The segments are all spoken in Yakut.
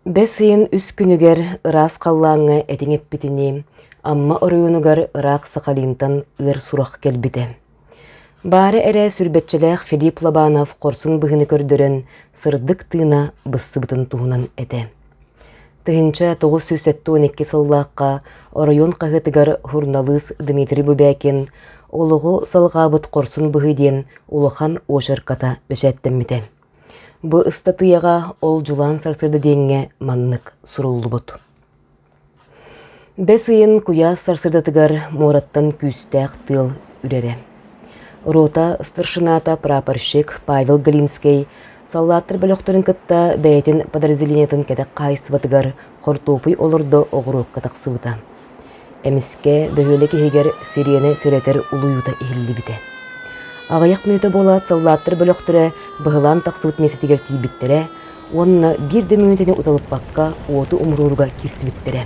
Бэс ыйын үс күнүгэр ыраас халлааҥҥа этиҥ эппитинии, Амма оройуонугар ыраах Сахалинтан ыар сурах кэлбитэ. Баара эрэ сүрбэччэлээх Филипп Лобанов хорсун быһыыны көрдөрөн, сырдык тыына быстыбытын туһунан этэ. 1972 сыллаахха оройуон хаһыатыгар суруналыыс Дмитрий Бубякин «Олоҕу салҕаабыт хорсун быһыы» диэн улахан уочарката бэчээттэммитэ. Бу ыстатыйаҕа ол дьулаан сарсыарда диэҥҥэ маннык суруллубут. Бэс ыйын куйаас сарсыардатыгар муораттан күүстээх тыал үрэрэ. Рота старшината прапорщик Павел Галинскай саллааттар бөлөхтөрүн кытта бэйэтин подразделениетын кэтэх хаһаайыстыбатыгар хортуопуй олордо оҕуруокка тахсыбыта. Эмискэ бөһүөлэк иһигэр сириэнэ сирэтэр улуйуута иһиллибитэ. Аҕыйах мүнүүтэ буолаат саллааттар бөлөхтөрө быһылаан тахсыбыт миэстэтигэр тиийбиттэрэ уонна биир да мүнүүтэни уталыппакка уоту умуруоруга киирсибиттэрэ.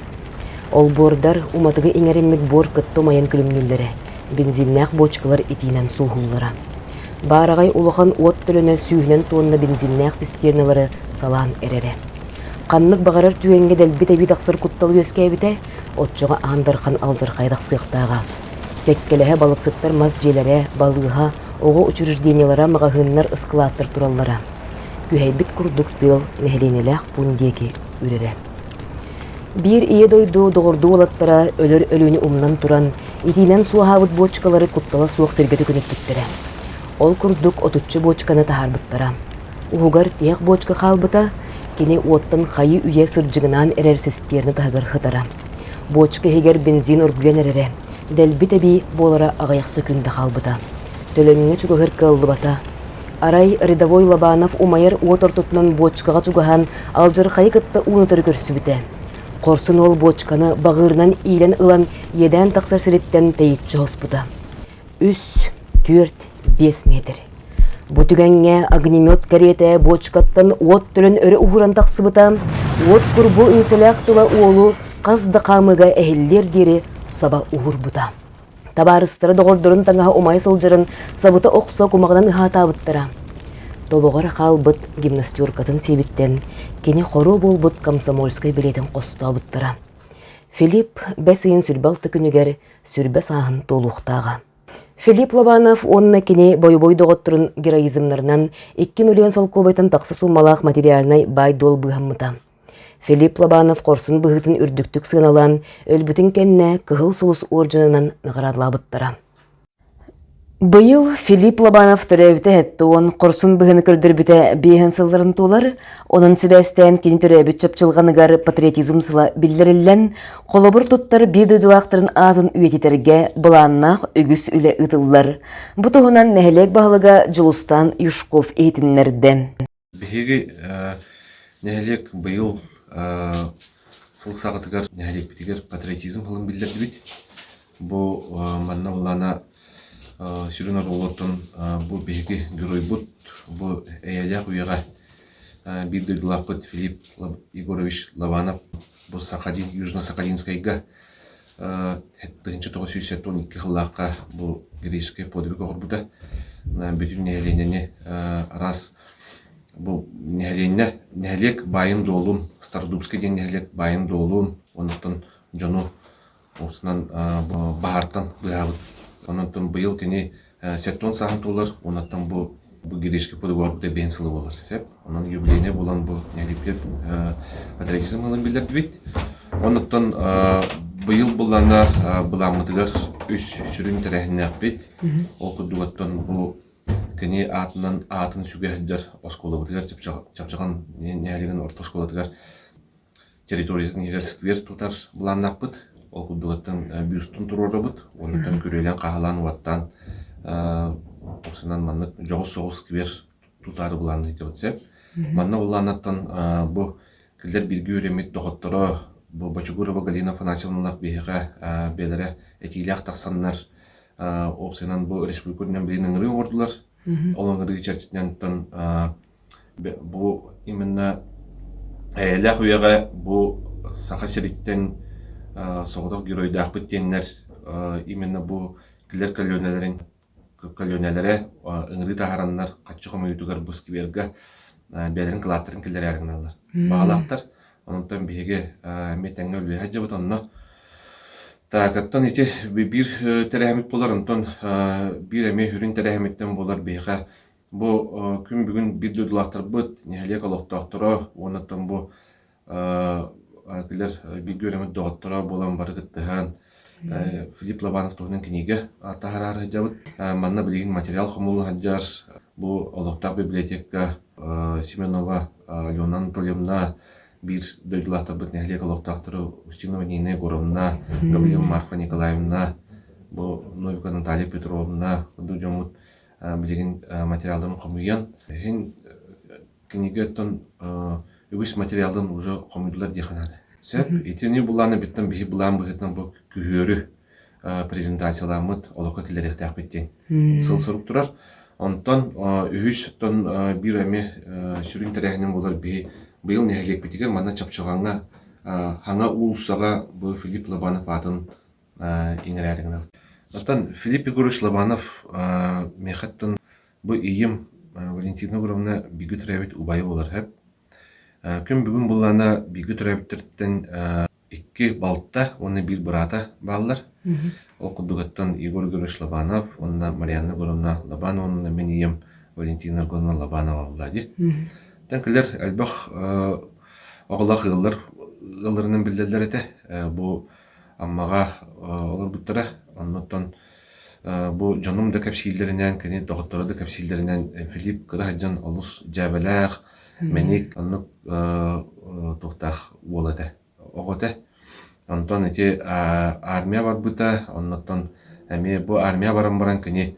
Олбуордар уматыгы иҥэриммит буор кытта умайан күлүмнүүллэрэ, бензиннээх буочукалар итиинэн сууһууллара. Баараҕай улахан уот төлөнө сүүһүнэн туонна бензиннээх цистерналары салаан эрэрэ. Ханнык баҕарар түгэҥҥэ дэлби тэбии тахсар куттал үөскээбитэ, оччоҕо Аан Дархан алдьархайа тахсыахтааҕа. Кэккэлэһэ балыксыттар мас дьиэлэрэ, балыыһа, оҕо учреждениелара, маҕаһыыннар, ыскылааттар тураллара. Күһэйбит курдук тыал нэһилиэнньэлээх пуун диэки үрэрэ. Биир Ийэ дойду доҕордуу уолаттара өлөр өлүүнү умнан туран, итиинэн суоһаабыт буочукалары куттала суох сиргэ төкүнүппүттэрэ. Ол курдук отучча буочуканы таһаарбыттара. Уһугар тиһэх буочка хаалбыта, кини уоттан хайыы-үйэ сырдьыгынаан эрэр систиэрнэ таһыгар сытара. Буочка иһигэр бензин оргуйан эрэрэ, дэлби тэбии буолара аҕыйах сөкүүндэ хаалбыта. Төлөҥҥө чугаһыыр кыаллыбата. Арай рядовой Лобанов умайар уот ортотунан буочкаҕа чугаһаан алдьархайы кытта уун утары көрсүбүтэ. Хорсун уол буочканы баҕыырынан иилэн ылан иэдээн тахсар сириттэн тэйиччи хоспута. Үс, түөрт, биэс метр. Бу түгэҥҥэ огнемет кэриэтэ буочкаттан уот төлөн өрө уһууран тахсыбыта, уот курбуу үҥсэлээх тыла уолу хас да хаамыыга эһиллиэр диэри саба уһуурбута. Табаарыстара доҕордорун таҥаһа умайа сылдьарын сабыта охсо кумаҕынан ыһаатаабыттара. Тобоҕор хаалбыт гимнастеркатын сиэбиттэн кини хоруо буолбут комсомольскай билиэтин хостообуттара. Филипп бэс ыйын сүрбэ алта күнүгэр сүрбэ сааһын туолуохтааҕа. Филипп Лобанов уонна кини бойобуой доҕотторун героизмнарынан 2 миллион солкуобайтан тахса суумалаах материальнай баай-дуол быыһаммыта. Филипп Лобанов хорсун быһыытын үрдүктүк сыаналаан, өлбүтүн кэннэ Кыһыл Сулус уордьанынан наҕараадалаабыттара. Быйыл Филипп Лобанов төрөөбүтэ 70, хорсун быһыыны көрдөрбүтэ биэһин сылларын туолар. Онон сибээстээн кини төрөөбүт чапчылҕаныгар патриотизм сыла биллэриллэн, холобур туттар биир дойдулаахтарын аатын үйэтитэргэ былааннаах үгүс үлэ ыытыллар. Бу туһунан нэһилиэк баһылыга Дьулустаан Юшков иһитиннэрдэ. Биһиги нэһилиэк быйыл сыл саҕатыгар нэһилиэкпитигэр патриотизм сылын биллэрдибит. Бу манна былаана сүрүн оруолуттан бу биһиги геройбут бу эйэлээх үйэҕэ биир дойдулаахпыт Филипп Егорович Лобанов бу Сахалин Южно-Сахалинскайга 1972 сыллаахха бу греческэй подвиг оҥорбута. Бүтүн нэһилиэнньэни араас бу нэһилиэнньэ нэһилиэк баайын-дуолун Стародубскай диэн нэһилиэк баайын-дуолун оннуттан дьону Уусунан баһаартан быыһаабыт. Онон быйыл кини 70 сааһын туолар, уоннаттан бу бу греческий подговорбута биэн сылы буолар. Сөп. Онон юбилейнай буолан бу нэһилиэкпит патриотизм ылын биллэрдибит. Оннуттан быйыл былаана былааммытыгар үс сүрүн тэрээһиннээхпит. Ол курдугаттан бу кини аатынан аатын сүгэ сылдьар оскуолабытыгар Чапчаҕан нэһилиэгин орто оскуолатыгар территориятын иһигэр сквер тутар былааннаахпыт. Ол курдугаттан бюстун туруорабыт. Онтон күрүөлээн-хаһалаан, уоттаан уксанан маннык дьоҕус соҕус сквер тутаары былаанныйдыбыт сөп. Манна былааннаттан бу кинилэр бииргэ үөрэммит доҕотторо бу Бочугурова Галина Афанасьевналаах биһиэхэ бэйэлэрэ этиилээх тахсаннар уопсайынан бу республика үрдүнэн билигин ыҥырыы оҥордулар. Ол ыҥырыы чэрчитинэн Бу именно эйэлээх үйэҕэ бу Саха сириттэн соҕотох геройдаахпыт диэннэр именно бу кинилэр көлүөнэлэрин көлүөнэлэрэ ыҥырыы таһаараннар хаччы хомуйуутугар бу сквергэ бэйэлэрин кылааттарын киллэрээри гыналлар. Баҕалаахтар. Онтон биһиги эмиэ тэҥҥэ үлэлэһэ сылдьабыт онно. Таакаттан ити биир тэрээһиммит буолар, онтон биир эмиэ сүрүн тэрээһиммиттэн буолар биһиэхэ бу күн бүгүн биир дойдулаахтарбыт, нэһилиэк олохтоохторо уонна оттон бу Кинилэр бииргэ үөрэммит доҕотторо буолан бары кыттыһан Филипп Лобанов туһунан кинигэ таһараары сылдьабыт. Манна билигин материал хомулла сылдьар. Бу олохтоох библиотека Семенова Алена Анатольевна биир дойдулаахтарбыт нэһилиэк олохтоохторо Устинова Нина Егоровна, Гаврилова Марфа Николаевна, бу Новикова Наталья Петровна курдук дьоммут билигин материалларын хомуйан иһин кинигэ оттон үгүс материалын уже хомуйдулар диэххэ наада. Сөп. Итини былааны биттэн биһи былаан быһыытынан бу күһүөрү презентацияламмыт олоххо киллэриэхтээхпит диэн сыл сурук турар. Онтон үһүс оттон биир эмиэ сүрүн тэрээһинин буолар биһи быйыл нэһилиэкпитигэр манна Чапчылҕаҥҥа Хаҥа уулуссаҕа бу Филипп Лобанов аатын иҥэрээри гынабыт. Оттон Филипп Егорович Лобанов миэхэттэн Бу ийэм Валентина Егоровна бииргэ төрөөбүт убайа буолар сөп. Күн бүгүн буллаҕына бииргэ төрөөбүттэриттэн икки балта уонна биир быраата бааллар. Ол курдугуттан Егор Егорович Лобанов уонна Марианна Егоровна Лобанова уонна мин ийэм Валентина Егоровна Лобанова буолла дии. Оттон кинилэр элбэх оҕолоох ыаллар ыалларынан биллэллэр этэ. Бу Аммаҕа олорбуттара. Оннуттан Бу дьонум да кэпсииллэринэн, кини доҕотторо да кэпсииллэринэн Филипп кыра сылдьан олус дьээбэлээх, мэник, оннук туохтаах уол этэ, оҕо этэ. Онтон ити армия барбыта, оннуттан эмиэ бу армия баран баран кини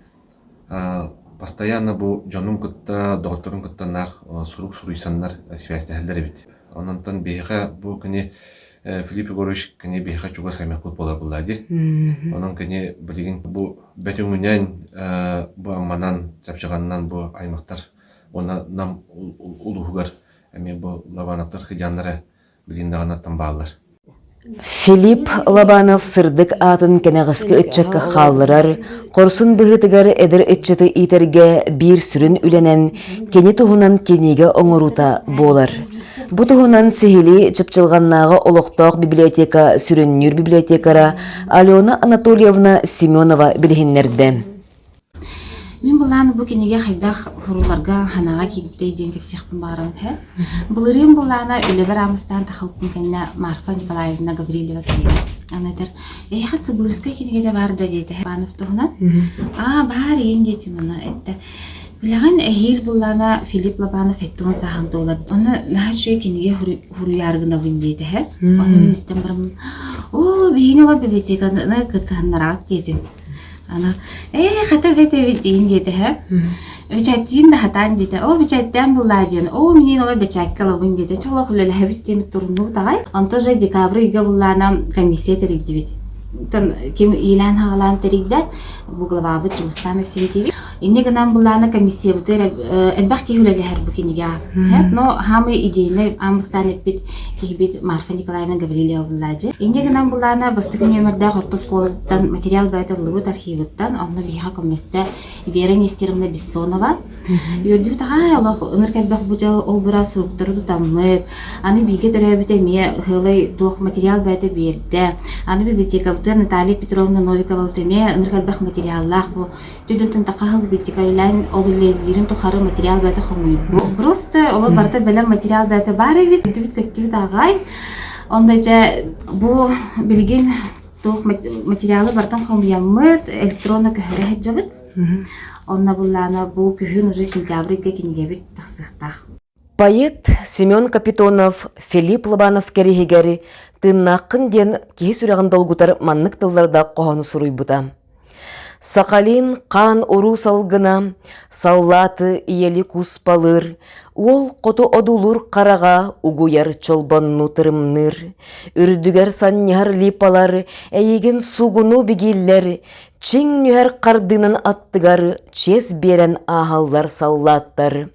постоянно бу дьонун кытта, доҕотторун кытта наар сурук суруйсаннар связьтэһэллэр эбит. Ононтон биһиэхэ бу кини Филипп Егорович кини биһиэхэ чугас аймахпыт буолар буоллаа дии. Онон кини билигин бу Бөтүҥүнэн, бу Амманан, Чапчаҕанынан бу аймахтар уонна Нам улууһугар эмиэ бу Лобановтар сыдьааннара билигин даҕанаттан бааллар. Филипп Лобанов сырдык аатын кэнэҕэски ыччакка хаалларар, хорсун быһыытыгар эдэр ыччаты иитэргэ биир сүрүн үлэнэн кини туһунан кинигэ оҥоруута буолар. Бу туһунан сиһилии Чыпчылҕаннааҕы олохтоох библиотека сүрүннүүр библиотекара Алена Анатольевна Семенова билиһиннэрдэ. Мин былаан бу кинигэ хайдах уһурууларга ханаҕа киирбитэй диэн кэпсиэхпин баҕарабын һэ. Былырыын былаана үлэбэр аамыстаан тахалпын кэннэ Марфа Николаевна Гаврильева кинигэ аны этэр эһиэхэ Цыбырскай кинигэтэ баар да диэтэ Иванов туһунан. Аа баар иин диэтим аны эттэ. Билэҕин эһиил буллаана Филипп Лобанов 70 сааһын туолар. Онно наһаа үчүгэй кинигэ суруйаары гынабын диэтэ һэ. Ону мин истэн бараммын оо биһигини олор библиотеканы кыттыһыннараҕыт диэтим. Аны ээ хата бэт эбит диин диэтэ һэ. Бэчээттиин да хатаан диэтэ. Оо бэчээттээн буллаа диэн. Оо миниин олор бэчээккэ ылабын диэтэ. Чолох үлэлэһэбит диэмит туруннубут аҕай. Онто уже декабрь ыйга буллаана комиссия тэрийдибит. Ким иилээн-хаҕалаан тэрийдэ, бу главабыт Дьулустаан Арсентьевич. Инньэ гынан былаана комиссиябытыгар элбэх киһи үлэлэһэр бу кинигэҕэ. Но хаамый идейный аан бастаан эппит киһибит Марфа Николаевна Гаврильева буллаадьы. Инньэ гынан былаана бастакы нүөмэрдээх орто оскуолаттан материал бэйэтэ ыллыбыт архивыттан, онно биһиэхэ көмөлөстө Вера Нестеровна Бессонова. Үөрдүбүт аҕай олох ынырык элбэх бу дьыл ол бура суруктары тутаммыт. Аны бииргэ төрөөбүтэ эмиэ ыһыалай туох материал бэйэтэ биэрдэ. Аны библиотекабытыгар Наталья Петровна Новикова эмиэ ынырык элбэх материаллаах бу Түдүнтэн тахаһыл библиотекалаан ол үлэлиирин тухары материал бэйэтэ хомуйбут. Просто олор барыта бэлэм материал бэйэтэ баар эбит. Көттүбүт көттүбүт аҕай. Онно дьэ бу билигин туох материалы барытын хомуйаммыт, электронно көһөрө сылдьабыт. Онно буллаана бу күһүн уже сентябрьга кинигэбит тахсыахтаах. Поэт Семен Капитонов Филипп Лобанов кэриһигэр «Тыыннааххын» диэн киһи сүрэҕин долгутар маннык тыллардаах хоһоону суруйбута. Сахалин хаан уруу салгына, саллааты ийэли кууспалыыр, уол хоту одуулуур хараҕа угуйар чолбоннуу тырымныыр, үрдүгэр санньыһар липалар эйигин сугуну бигииллэр, чиҥ нүһэр хардыынан аттыгар чиэс биэрэн ааһаллар саллааттар.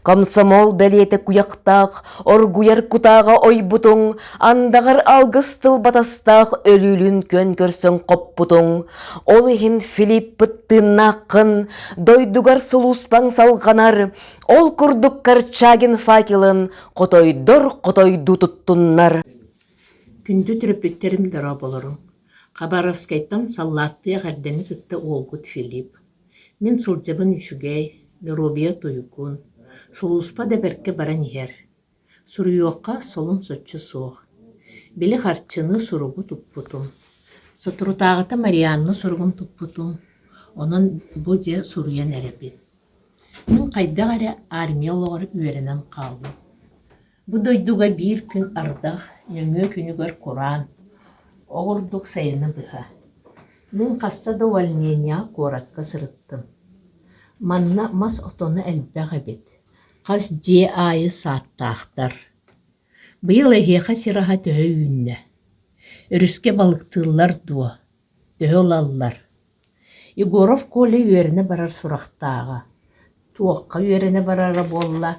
Комсомол бэлиэтэ куйахтаах, оргуйар кутааҕа ойбутуҥ, андаҕар алгыс тыл батастаах өлүүлүн күөн көрсөн хоппутуҥ. Ол иһин Филиппыт тыыннааххын, дойдугар сулууспаҥ салҕанар, ол курдук Корчагин факелын хотойдор хотойдуу туттуннар. Күндү төрөппүттэрим дорооболоруҥ! Хабаровскайтан саллааттыы эҕэрдэни кытта уолгут Филипп. Мин сылдьабын үчүгэй, доруобуйа туйгун, сулууспа да бэркэ баран иһэр. Суруйуохха солун соччо суох. Били харчыны суругу туппутум. Соторутааҕыта Марианна суругун туппутум, онон бу дьэ суруйан эрэбин. Мин хайдах эрэ армия олоҕор үөрэнэн хааллым. Бу дойдуга биир күн ардах, нөҥүө күнүгэр кураан, оҕурдук сайыны быһа. Мин хаста да увольнениеҕа куоракка сырыттым. Манна мас отоно элбэх эбит, хас дьиэ аайы сааттаахтар. Быйыл эһиэхэ сир аһа төһө үүннэ? Өрүскэ балыктыыллар дуо? Төһө ылаллар? Егоров Коля үөрэнэ барар сурахтааҕа. Туохха үөрэнэ барара буолла?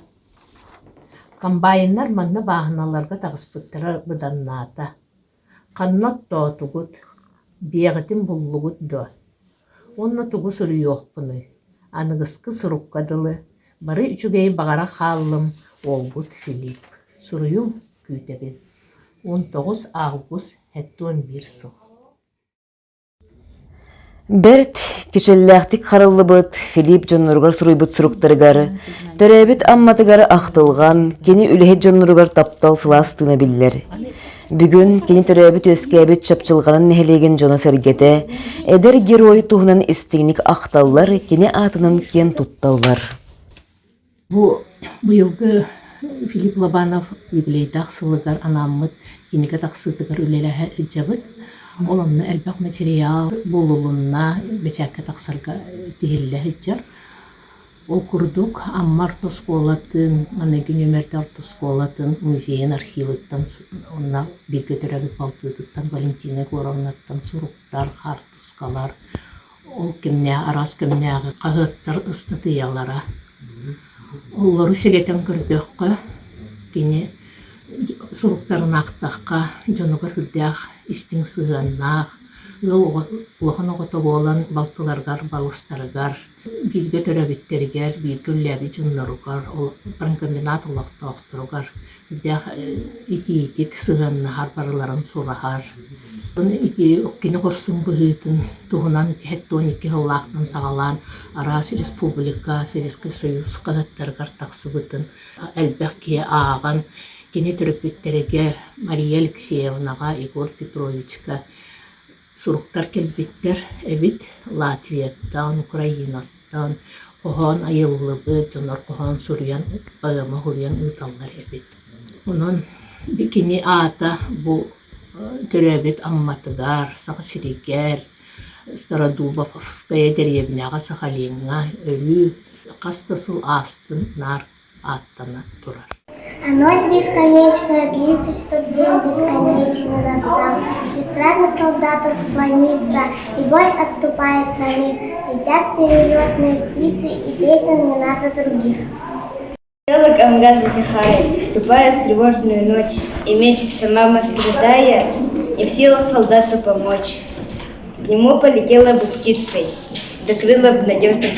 Комбайннар манна бааһыналарга таҕыспыттара быданнаата. Ханна оттоотугут, биэҕитин буллугут дуо? Уонна тугу суруйуохпунуй? Аныгыскы сурукка дылы, бары үчүгэйи баҕара хааллым, уолгут Филипп. Суруйуҥ, күүтэбин. 19 август 71 сыл. Бэрт кичэллээхтик хараллыбыт Филипп дьонноругар суруйбут суруктарыгар, төрөөбүт Амматыгар ахтылҕан, кини үлэһит дьонноругар таптал сылаас тыына биллэр. Бүгүн кини төрөөбүт-үөскээбит Чапчылҕанын нэһилиэгин дьоно-сэргэтэ эдэр герой туһунан истиҥник ахталлар, кини аатынан киэн тутталлар. Бу быйылгы Филипп Лобанов юбилейдаах сылыгар анааммыт кинигэ тахсыытыгар үлэлэһэ сылдьабыт. Ол онно элбэх материал булулунна, бэчээккэ тахсарга тиһиллэ сылдьар. Ол курдук Амма орто оскуолатын, маныгы нүөмэрдэ орто оскуолатын музейын архивыттан уонна бииргэ төрөөбүт балтыытыттан Валентина Егоровнаттан суруктар, хаартыскалар, Ол кэмнээх араас кэмнээҕи хаһыаттар ыстатыйалара. Олору сэгэтэн көрдөххө, кини суруктарын аахтахха, дьонугар сүрдээх истиҥ сыһыаннаах, ыал улахан оҕото буолан балтыларыгар, балыстарыгар, бииргэ төрөөбүттэригэр, бииргэ үлэлээбит дьонноругар, промкомбинат олохтоохторугар сүрдээх итиитик сыһыаннаһар, барыларын сураһар. Ити кини хорсун быһыытын туһунан 72 сыллаахтан саҕалаан араас республика, Советский Союз хаһыаттарыгар тахсыбытын элбэх киһи ааҕан, кини төрөппүттэригэр Мария Алексеевнаҕа, Егор Петровичка Суруктар кэлбиттэр эбит Латвияттан, Украинаттан, хоһоон айыллыбыт, дьоннор хоһоон суруйан, поэма суруйан ыыталлар эбит. Онон кини аата бу төрөөбүт Амматыгар, Саха сиригэр, Стародубовская дэриэбинэҕэ Сахалиҥҥа өрүү хас да сыл аастын наар ааттана турар. А ночь бесконечная длится, чтоб день бесконечно настал. Сестра над солдатом слонится, и боль отступает на миг. Летят перелетные птицы, и песен не надо других. Поселок Амга затихает, вступая в тревожную ночь, И мечется мама, страдая, не в силах солдату помочь. К нему полетела бы птицей, закрыла бы надежным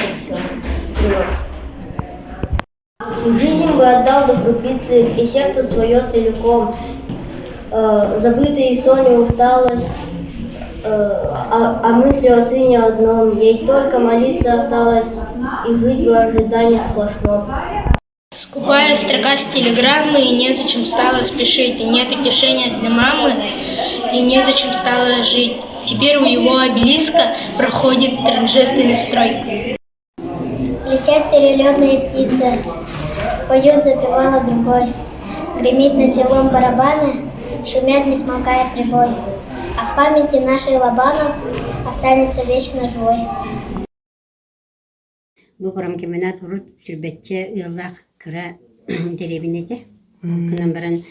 крылом. Всю жизнь бы отдал до крупицы и сердце свое целиком. Забытый сон и усталость, а мысли о сыне одном. Ей только молиться осталось и жить в ожидании сплошном. Скупая строка с телеграммы, и незачем стало спешить, и нет утешения для мамы, и незачем стало жить. Теперь у его обелиска проходит торжественный строй. Летят перелетные птицы, поют запевала другой. Гремит над селом барабаны, шумят, не смолкая прибой. А в памяти нашей Лобанов останется вечно живой. Бу промкомбинат урут сүүрбэччэ ыаллаах кыра дэриэбинэ этэ. Ол гынан баран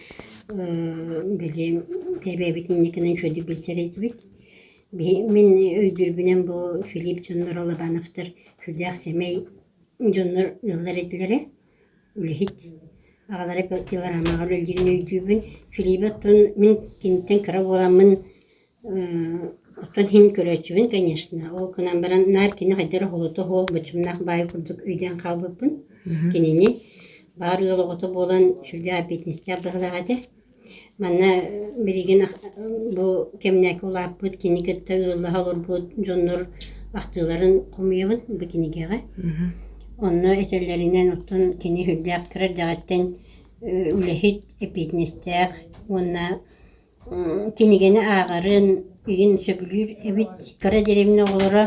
били бэйэбит инникинэн үчүгэйдик билсэр этибит. Мин өйдүүрбүнэн бу Филипп дьонноро Лобановтар сүрдээх сэмэй дьоннор ыаллар этилэрэ. үлэһит. Аҕалара пилорамаҕа үлэлиирин өйдүүбүн. Филипп оттон мин киниттэн кыра буоламмын оттон иһин көрөөччүбүн, конечно. Ол гынан баран наар кини хайдах эрэ оһолото суох боччумнаах баайы курдук өйдөөн хаалбыппын. Кинини баар ыал оҕото буолан сүрдээх эппиэтинэстээх быһыылаах этэ. Манна билигин бу кэмнээки улааппыт, кини кытта ыаллаһа олорбут дьоннор ахтыыларын хомуйабын бу кинигэҕэ. Онно этэллэринэн оттон кини сүрдээх кыра эрдэҕиттэн үлэһит, эппиэтинэстээх уонна кинигэни ааҕарын игин сөбүлүүр эбит. Кыра дэриэбинэ оҕолоро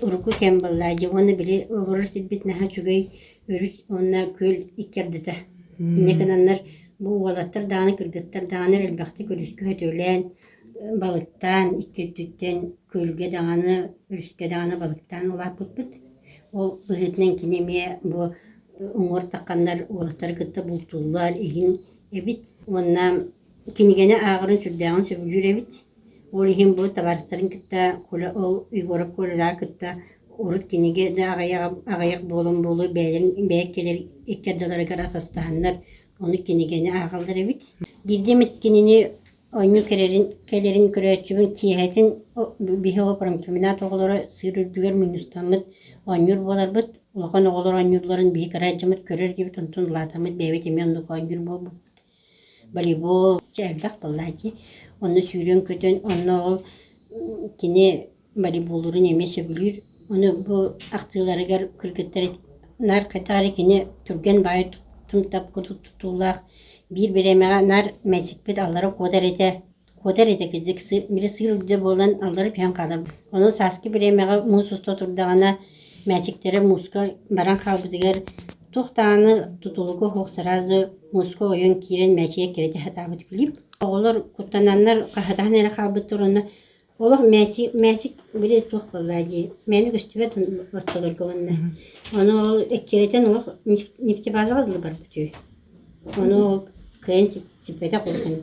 урукку кэм буолла дии уонна били олорор сирбит наһаа үчүгэй өрүс уонна күөл икки ардыта. Инньэ гынаннар бу уолаттар даҕаны, кыргыттар даҕаны элбэхтик өрүскэ сөтүөлээн, балыктаан икки өттүттэн күөлгэ даҕаны, өрүскэ даҕаны балыктаан улааппыппыт. Ол быһыытынан кини эмиэ бу уҥуор тахханнар уолаттары кытта бултууллар иһин эбит уонна кинигэни ааҕарын сүрдээҕин сөбүлүүр эбит. Ол иһин бу табаарыстарын кытта Коля ол Егоров Колялааҕы кытта урут кинигэ да аҕыйах буолан буолуо бэйэлэрин бэйэ кэлэр икки ардыларыгар атастаһаннар ону кинигэни ааҕаллар эбит. Биирдэ эмит кинини оонньуу кэлэрин, кэлэрин көрөөччүбүн киэһэтин биһи оҕо промкомбинат оҕолоро сыыр үрдүгэр мунньустаммыт оонньуур буоларбыт. Улахан оҕолор оонньуулларын биһи кыра дьоммут көрөр диэбит, онтон улаатаммыт бэйэбит эмиэ оннук оонньуур буолбуппут. Волейбол чэ элбэх буоллаа дии. Онно сүүрэн-көтөн, онно ол кини волейболлуурун эмиэ сөбүлүүр. Ону бу ахтыыларыгар кыргыттар наар хайдах эрэ кини түргэн баайы тым-тап курдук тутуулаах биир бириэмэҕэ наар мээчикпит аллара куотар этэ куотар этэ кырдьык били сыыр үрдэ буолан аллара түһэн хаалар. Ону сааскы бириэмэҕэ муус уста турдаҕына мээчиктэрэ мууска баран хаалбытыгар туох даҕаны тутулуга суох сразу мууска ойон киирэн мээчигэ кирэтэ сатаабыт Филипп. Оҕолор куттананнар хаһытаһан эрэ хаалбыттар уонна Олох мээчик, мээчик били туох буоллаа дии, мээнэ көстүбэт оччолорго уонна. Ону ол эккирэтэн олох нефтебазаҕа дылы барбыт үһү. Ону ол кыайан сиппэтэх улахан.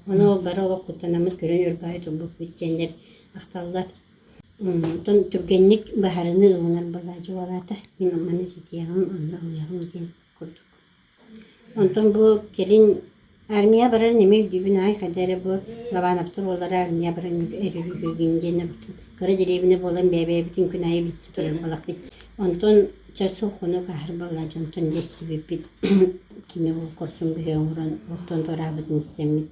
Ону ол бары олох куттанаммыт көрөн өр баайы турбуппут диэннэр ахталлар. Онтон түргэнник баһарыны ылынар буоллаа дии уолаата. Мин маны ситиэҕим, онно ылыаҕым диэн курдук. Онтон бу кэлин армия барарын эмиэ өйдүүбүн аай хайда эрэ бу Лобановтар уоллара армия баран эрэр үһүгүн диэн кыра дэриэбинэ буолан бэйэ-бэйэбитин күн аайы билсэ турар буолахпыт. Онтон ча сыл хонук ааһар буолла дьонтон дьэ истибиппит кини ол хорсун быһыы оҥорон оттон туораабытын истэммит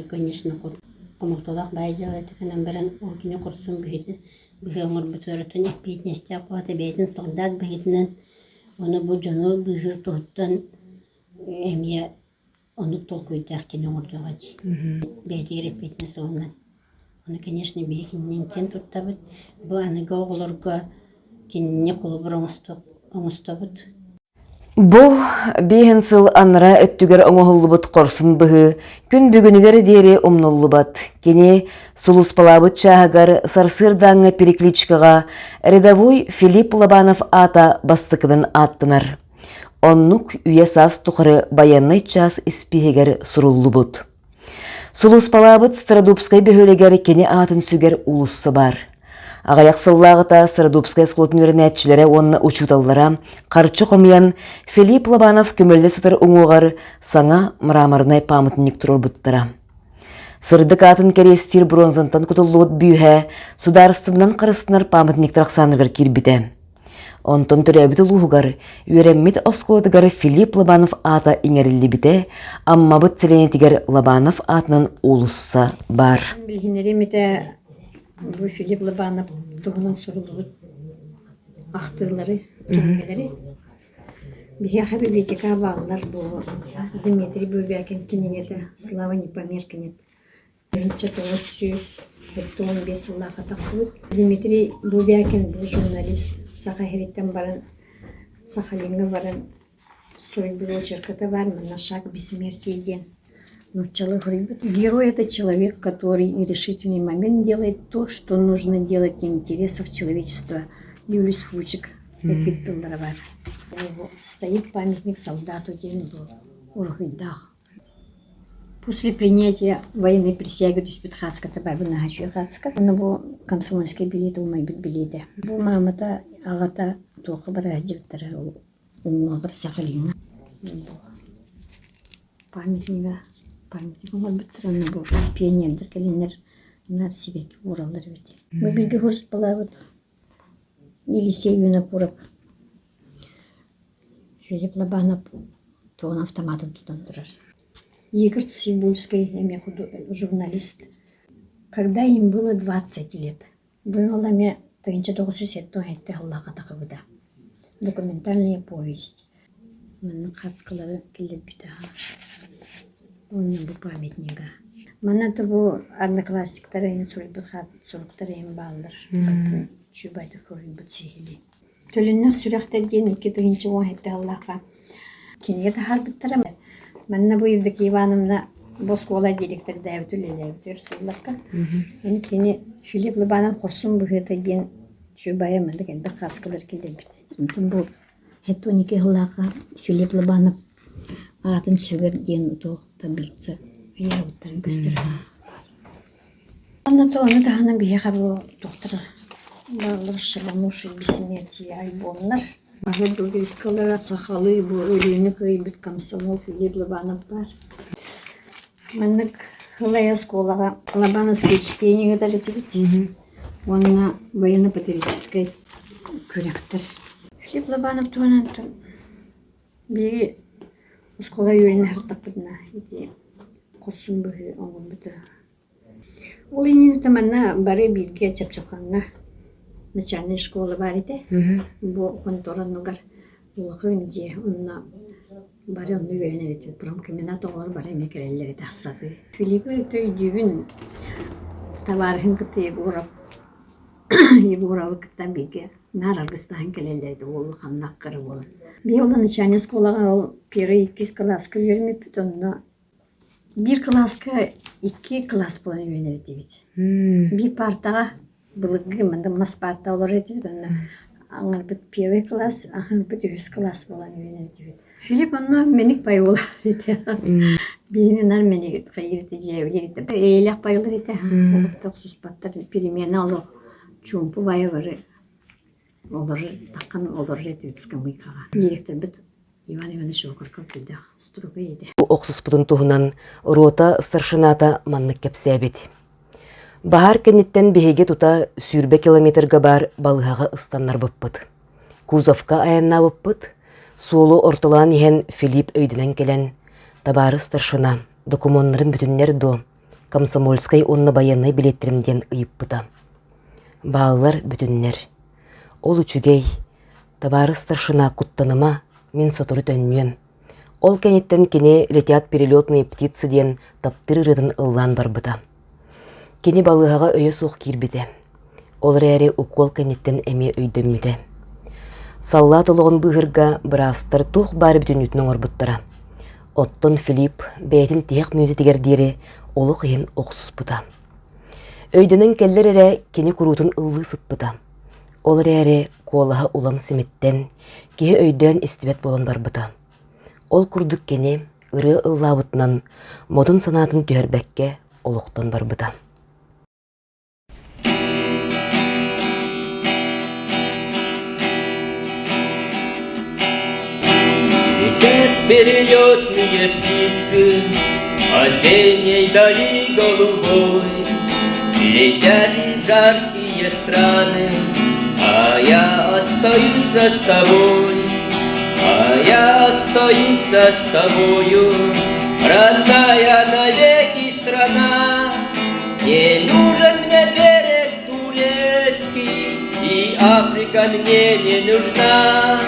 конечно хомолтолоох баай дьыала этэ гынан баран ол кини хорсун быһыытын быһыы оҥорбутугар оттон эппиэтинэстээх буолата бэйэтин солдат быһыытынан Ону бу дьону быыһыыр туһуттан эмиэ оннук толкуйдаах кини оҥордоҕо дии. Бэйэтигэр эппиэтинэс ылынан. Ону, конечно, биһи кининэн киэн туттабыт. Бу аныгы оҕолорго кинини холобур оҥостобут. Бу биэһин сыл анараа өттүгэр оҥоһуллубут хорсун быһыы күн бүгүнүгэр диэри умнуллубат. Кини сулууспалаабыт чааһыгар сарсыардааҥҥы перекличкаҕа рядовой Филипп Лобанов аата бастакынан ааттанар. Оннук үйэ-саас тухары байыаннай чаас испииһэгэр суруллубут. Сулууспалаабыт Стародубскай бөһүөлэгэр кини аатын сүгэр уулусса баар. Аҕыйах сыллааҕыта Стародубскай оскуолатын үөрэнээччилэрэ уонна учууталлара харчы хомуйан Филипп Лобанов көмөллө сытар уҥуоҕар саҥа мраморнай пааматынньык туруорбуттара. Сырдык аатын кэриэстиир бронзантан кутуллубут бүүһэ судаарыстыбанан харыстанар пааматынньыктар ахсааныгар киирбитэ. Онтон төрөөбүт улууһугар үөрэммит оскуолатыгар Филипп Лобанов аата иҥэриллибитэ, Аммабыт сэлиэнньэтигэр Лобанов аатынан уулусса баар. Билиһиннэриэм этэ бу Филипп Лобанов туһунан суруллубут ахтыылары, кинигэлэри. Биһиэхэ библиотека бааллар бу Дмитрий Бубякин кинигэтэ «Слава не померкнет» 1975 сыллаахха тахсыбыт. Дмитрий Бубякин бу журналист Саха сириттэн баран Сахалиҥҥа баран суруйбут очерката баар манна «Шаг бессмертия» диэн нууччалыы суруйбут. Герой – это человек, который в решительный момент делает то, что нужно делать в интересах человечества. Юлис Фучик эппит тыллара баар. Стоит памятник солдату диэн бу уруһуйдаах. После принятия военной присяги түспүт хааската бабын наһаа хааска. Ону бу комсомольскай билиэтэ умайбыт билиэтэ. Бу маамата, аҕата туохха бара сылдьыбыттара ол уҥуоҕар Сахалиҥҥа. Памятнига памятник оҥорбуттар онно бу пионердар кэлиннэр наар сибэкки уураллар эбит. Бу бииргэ курспалаабыт Елисей Винокуров Филипп Лобанов туон автоматын тутан турар. Игорь Цибульский эмиэ журналист. Когда им было 20 лет, Бу ыал эмиэ 1977 сыллаахха тахсыбыта. Документальная повесть. Манна хацкалары киллэрбитэ уонна бу памятнига. Манна то бу одноклассниктар иһин суруйбут суруктар иһин бааллар. Чубайдык суруйбут сиһилии. Төлөннөх сүрэхтэр диэн 2017 сыллаахха кинигэ таһаарбыттара. Манна бу Евдокия Ивановна бу оскуола дириэктэрдээбит үлэлээбит өр сылларга. Аны кини Филипп Лобанов хорсун быһыыта диэн Чубайа маннык элбэх хааскалар киллэрбит. Онтон бу 72 сыллаахха Филипп Лобанов аатын сүгэр диэн туох таблица ыйаабыттарын көстөр. Онно ону таһынан биһиэхэ бу туохтар бааллар Шаламуш бессмертие альбомнар. Аһыт вывескалара сахалыы бу өлүүнү кыайбыт комсомол Филипп Лобанов баар. Маннык Хылай оскуолаҕа Лобановское чтение ыытар этибит. Уонна военно-патриотическай күрэхтэр. Филипп Лобанов туһунан биһиги оскуола үөрэнэ сырыттахпытына ити хорсун быһыы оҥорбута. Ол иннинэ манна бары бииргэ Чапчылҕаҥҥа начальнай школа баар этэ. Бу хонтуора оннугар улахан дьиэ онно бары онно үөрэнэр этибит. Промкомбинат оҕолоро бары эмиэ кэлэллэр этэ сатыы. Филиппы өйдүүбүн табаарыһын кытта Егоров Егоровы кытта бииргэ наар аргыстаһан кэлэллэр этэ уол ханна кыра буолан. Биир ол начальнай школаҕа ол первый иккис кылааска үөрэммиппит онно Биир кылааска икки кылаас буолан үөрэнэр этибит. Биир паартаҕа былыргы манна мас паарта олорор этибит онно аҥарбыт первый класс, аһарбыт үһүс кылаас буолан үөрэнэр этибит. Филипп онно мэник пайыла этэ. Биһини нар мэник хайыр этэ дьиэбилир этэ. Эйэлээх пайылар этэ. Олох да охсуспаттар перемена олох чуумпу байа бары олорор таххан олорор этибит скамейкаҕа. Директорбыт Иван Иванович Окороков күүдээх строгай этэ. Охсуспутун туһунан рота старшината маннык кэпсээбит. Баһаар кэнниттэн биһиги тута 20 километрга баар балыһаҕа ыстаннарбыппыт. Кузовка айаннаабыппыт. Суолу ортолоон иһэн Филипп өйдөнөн кэлэн, «Табаарыс старшина, докумуоннарым бүтүннэр дуо? Комсомольскай уонна байыаннай билиэттэрим» диэн ыйыппыта. Бааллар бүтүннэр. Ол үчүгэй, Табаарыс старшина, куттаныма, мин сотору төннүөм. Ол кэнниттэн кини «Летят перелетные птицы» диэн таптыыр ырыатын ыллаан барбыта. Кини балыыһаҕа өйө суох киирбитэ. Ол эрээри укуол кэнниттэн эмиэ өйдөммүтэ. Саллаат олоҕун быыһырга быраастар туох баар бүтүннүүтүн оҥорбуттара. Оттон Филипп бэйэтин тиһэх мүнүүтэтигэр диэри олох иһин охсуспута. Өйдөнөн кэллэр эрэ кини куруутун ыллыы сыппыта. Ол эрээри куолаһа улам симиттэн, киһи өйдөөн истибэт буолан барбыта. Ол курдук кини ырыа ыллаабытынан модун санаатын түһэрбэккэ олохтон барбыта. Летят перелетные птицы Осенней дали голубой, Летят жаркие страны, А я остаюсь с тобой, А я остаюсь с тобою, Родная навеки страна. Не нужен мне берег турецкий, И Африка мне не нужна.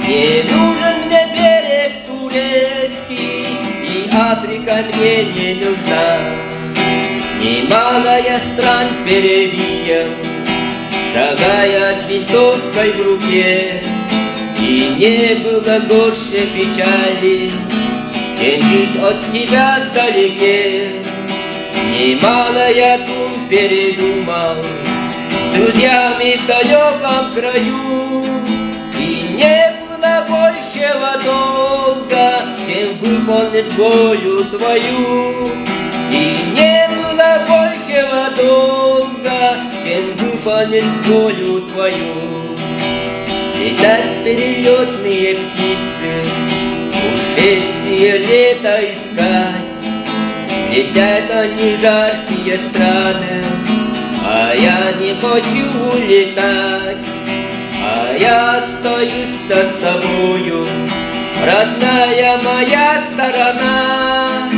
Не нужен мне берег турецкий, И Африка мне не нужна. Немало я стран перевидел, Шагая с винтовкой в руке, И не было горше печали, Чем жить от тебя вдалеке. Немало я дум передумал, С друзьями в далеком краю, И не было большего долга, Чем выполнить волю твою. И не было большего долга, Чем выполнить волю твою. Летят перелетные птицы, лето искать. Летят они жаркие страны, а я не хочу улетать. А я остаюсь с тобою, родная моя сторона.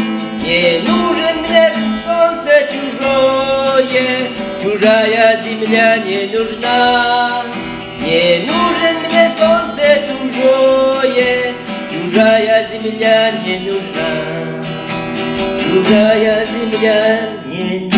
Не нужен мне солнце чужое, чужая земля не нужна. Не нужен мне солнце чужое, чужая земля не нужна. Чужая земля не нужна.